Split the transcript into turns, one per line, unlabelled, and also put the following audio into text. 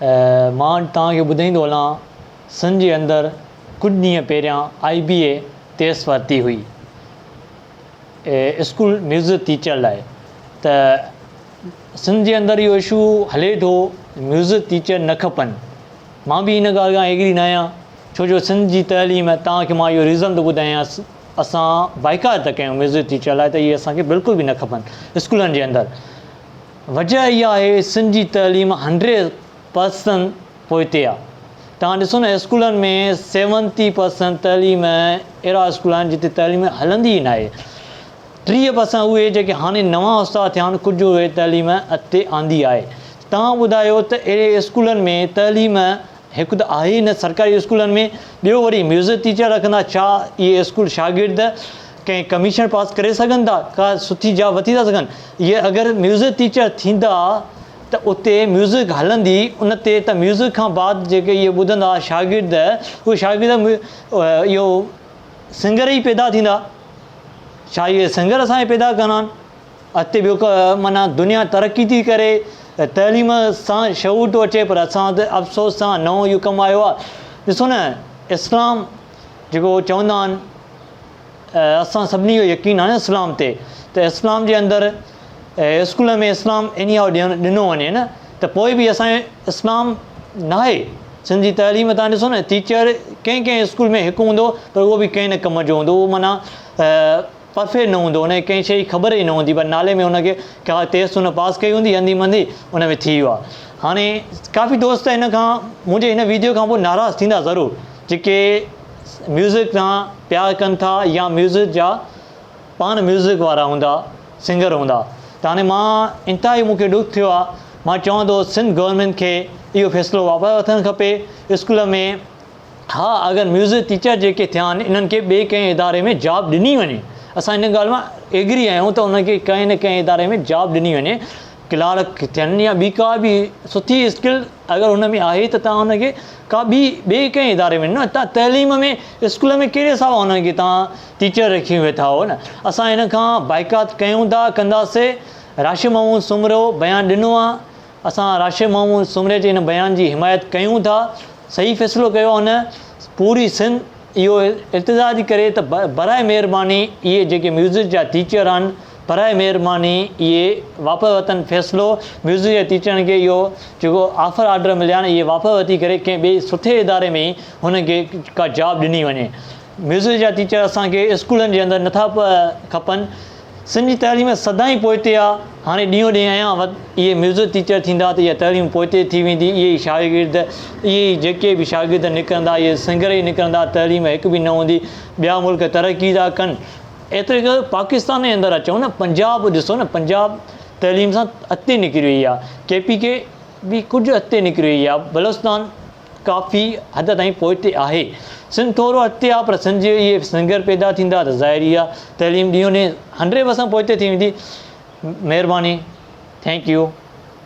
مان توهان کي ٻڌائيندو هلان سنڌ جي اندر ڪجهه ڏينهن پهريان آئي بي اي ٽيسٽ ورتي هئي اسڪول ميوزڪ ٽيچر لاء ته سنڌ جي اندر اهو اشو هلي ٿو ميوزڪ ٽيچر نه کپن مان به ان ڳالهه کان ايگري نه آهيان ڇو جو سنڌ جي تعليم توهان کي مان اهو ريزن ٿو ٻڌايان اسان بائيڪاٽ ٿا ڪيون ميوزڪ ٽيچر لاء ته اهي اسان کي بلڪل به نه کپن اسڪولن جي اندر وجه اها آهي سنڌ جي تعليم هنڊريڊ پرسنٽ پوئتي آ توهان ڏسو نه اسڪولن ۾ سيونتي پرسنٽ تعليم اهڙا اسڪول آهن جتي تعليم هلندي ئي ناهي 30 پرسنٽ اهي جيڪي هاڻي نوان استاد ٿيا آهن ڪجهه اهي تعليم اڳتي آندي آهي توهان ٻڌايو ته اهڙي اسڪولن ۾ تعليم هڪ ته آهي ئي نه سرڪاري اسڪولن ۾ ٻيو وري ميوزڪ ٽيچر رکندا ڇا اهي اسڪول شاگرد ڪنهن ڪميشن پاس ڪري سگهن ٿا ڪا سٺي جاب وٺي ٿا سگهن اهي اگر ميوزڪ ٽيچر ٿيندا ته اتي ميوزڪ هلندي ان تي ته ميوزڪ کان بعد جيڪي اهي ٻڌندا شاگرد اهي شاگرد اهو سنگر ئي پيدا ٿيندا ڇا اهي سنگر اسان کي پيدا ڪرڻا آهن اڳتي ٻيو معنيٰ دنيا ترقي ٿي ڪري تعليم سان شعور ٿو اچي پر اسان وٽ افسوس سان نئون اهو ڪم آيو آهي ڏسو نه اسلام جيڪو چوندا آهن اسان سڀني جو يقين آهي نه اسلام تي ته اسلام جي اندر اسڪول ۾ اسلام اني هاء ڏيڻ ڏنو وڃي نه ته پوء به اسان اسلام ناهي سنڌ جي تعليم تان ڏسو نه ٽيچر ڪنهن ڪنهن اسڪول ۾ هڪ هوندو پر اهو به ڪنهن نه ڪم جو هوندو اهو معنيٰ پرفيڪٽ نه هوندو ان کي ڪنهن شيء جي خبر ئي نه هوندي پر نالي ۾ ان کي ڪا ٽيسٽ هن پاس ڪئي هوندي انڌي منڌي ان ۾ ٿي ويو آهي هاڻي ڪافي دوست هن کان منهنجي هن ويڊيو کان پوء ناراض ٿيندا ضرور جيڪي ميوزڪ سان پيار ڪن ٿا يا ميوزڪ جا پاڻ ميوزڪ وارا هوندا سنگر هوندا ته هاڻي مان انتهائي مون کي ڏک ٿيو آهي مان چوان ٿو سنڌ گورنمينٽ کي اهو فيصلو واپس وٺڻ کپي اسڪول ۾ ها اگر ميوزڪ ٽيچر جيڪي ٿيا آهن انهن کي ٻئي ڪنهن اداري ۾ جاب ڏني وڃي اسان ان ڳالهه مان ايگري آهيون ته انهن کي ڪنهن نه ڪنهن اداري ۾ جاب ڏني وڃي ڪلارڪ ٿين يا ٻي ڪا به سٺي اسڪل اگر ان ۾ آهي ته تان ان کي ڪا ٻي ٻئي ڪنهن اداري ۾ نه تان تعليم ۾ اسڪول ۾ ڪهڙي حساب سان انهن کي تان ٽيچر رکي ويٺا هو نه اسان ان کان بائيڪاٽ ڪيون ٿا ڪنداسي راشد محمود سومرو بيان ڏنو آ اسان راشد محمود سومري جي ان بيان جي حمايت ڪيون ٿا صحيح فيصلو ڪيو آ هن پوري سنڌ اهو التجا ٿي ڪري ته براء مهرباني اهي جيڪي ميوزڪ جا ٽيچر آهن براء مهرباني اهي واپس وٺن فيصلو ميوزڪ جي ٽيچرن کي اهو جيڪو آفر آرڊر مليا آهن اهي واپس وٺي ڪري ڪنهن ٻئي سٺي اداري ۾ ئي هنن کي ڪا جاب ڏني وڃي ميوزڪ جا ٽيچر اسان کي اسڪولن جي اندر نٿا کپن سنڌ جي تعليم سدائين پوئتي آ، هاڻي ڏينهون ڏينهن اڃان وڌ اهي ميوزڪ ٽيچر ٿيندا ته اها تعليم پوئتي ٿي ويندي، اهي ئي شاگرد، اهي ئي جيڪي به شاگرد نڪرندا اهي سنگر ئي نڪرندا، تعليم هڪ به نه هوندي، ٻيا ملڪ ترقي ٿا ڪن، ايتري قدر پاڪستان جي اندر اچون نه پنجاب ڏسو نه پنجاب تعليم سان اڳتي نڪري وئي آ، ڪي پي ڪي به ڪجهه اڳتي نڪري وئي آ، بلوچستان. ڪافي حد تائين پوئتي آهي. سنڌ ٿورو اڳتي آهي پر سنڌ جي اهي سنگر پيدا ٿيندا ته ظاهر ئي آهي تعليم ڏينهون ڏينهن هنڊريڊ پرسنٽ پوئتي ٿي ويندي. مهرباني thank you.